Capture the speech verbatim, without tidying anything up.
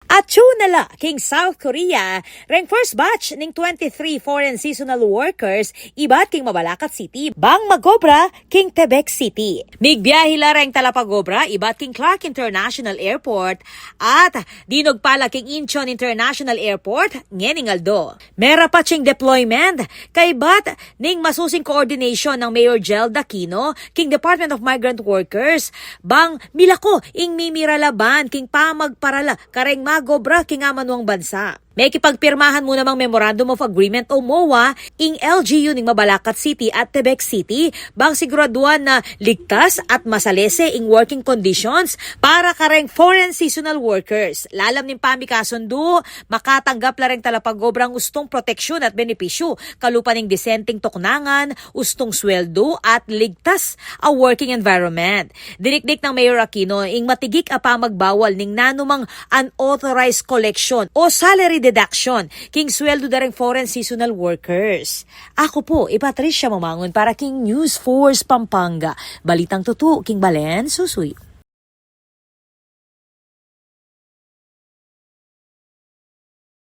Atyu na la king South Korea reng first batch ning twenty-three foreign seasonal workers ibat king Mabalacat City bang mag-obra king Tebec City. Migbiahe la reng talapag-obra ibat king Clark International Airport at dinugpa la king Incheon International Airport ngening aldo. Merapat ing deployment kaybat ning masusing coordination nang Mayor Gerald Aquino king Department of Migrant Workers bang milako ing mimiralaban king pamagparala kareng mag-obra king amanuang bansa. Mekipagpirmahan mu namang Memorandum of Agreement o MOA ing L G U ning Mabalacat City at Tebec City bang siguraduan na ligtas at masalese ing working conditions para kareng foreign seasonal workers. Lalam ning pamikasundu, makatanggap la reng talapag-obrang ustung proteksyun at benepisyu kalupa ning disenteng tuknangan, ustung sweldu at ligtas a working environment. Dinikdik nang Mayor Aquino ing matigik a pamagbawal ning nanumang unauthorized collection o salary deduction king sweldu da reng foreign seasonal workers. Aku pu i Patricia Mamangun para king News Force Pampanga. Balitang tutu king balen susuyu.